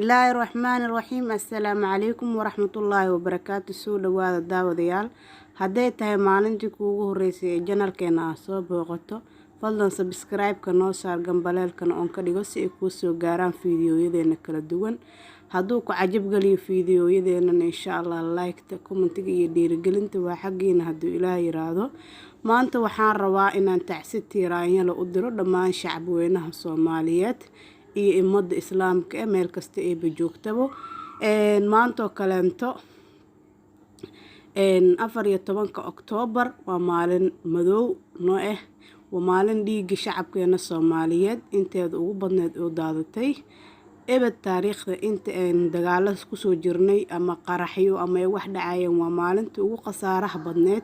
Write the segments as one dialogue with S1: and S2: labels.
S1: Bismillaahi Raxmaani Raxiim. Assalaamu calaykum waraxmatullaahi wabarakaatu. Soo dhawaada, daawadayaal. Hadday tahay maalintii kuugu horeysay ee channelkeena aad soo booqato, fadlan subscribe-ka noo saar, gambaleelkana oon ka dhigo si ay kuu soo gaaraan fiidiyoyadeena kala duwan. Hadduu ku cajab geliyo fiidiyoyadeenana, insha Allah, like-ta, commentiga iyo dhiirigelinta waa xaggiina, hadduu Ilaah yiraahdo. Maanta waxaan rabaa inaan tacsi tiiraanyalo u diro dhammaan shacabweynaha Soomaaliyeed iyo ummadda Islaamka ee meel kasta eeba joogtabo. Maantoo kaleento, 14-ka Oktoobar, waa maalin madow noo ah. Waa maalin dhiigga shacabkeena Soomaaliyeed inteeda ugu badneed oo daadatay ebed taariikhda inta aynu dagaalo kusoo jirnay ama qaraxyo ama ay wax dhacayeen. Waa maalintii ugu khasaaraha badneed.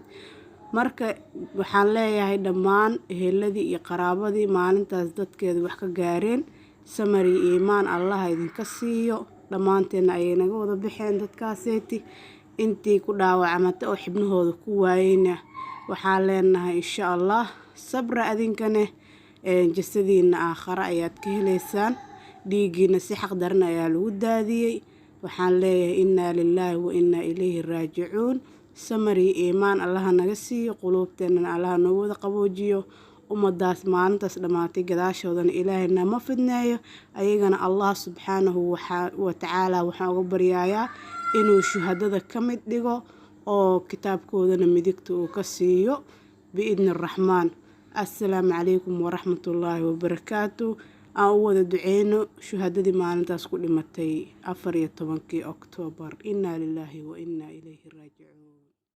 S1: Marka waxaan leeyahay dhammaan eheladii iyo qaraabadii maalintaas dadkeeda wax ka gaareen, samari iyo iimaan Allaha idinka siiyo. Dhammaanteenna ayay naga wada baxeen dadkaaseeti. Intii ku dhaawacmata oo xibnahooda ku waayeyna, waxaan leenahay, insha Allah, sabra adinkane, jasadiina aakhare ayaad ka heleysaan. Dhiiggiina si xaq daran ayaa lagu daadiyey. Waxaan leeyahay, innaa lilaahi wa innaa ilayhi raajicuun. Samari iimaan Allaha naga siiyo, quluubteennana Allaha noo wada qaboojiyo. Ummadaas maalintaas dhammaatay gadaashoodana Ilaahay nama fidneeyo. Ayagana Allah subxaanahu wa tacaala waxaan uga baryayaa inuu shuhadada ka mid dhigo oo kitaabkoodana midigta uu ka siiyo, biidni Raxmaan. Assalaamu calaykum waraxmatullaahi wabarakaatu. Aan u wada duceyno shuhadadii maalintaas ku dhimatay 14-kii Oktoobar. Innaa lilaahi wa innaa ilayhi raajicuun.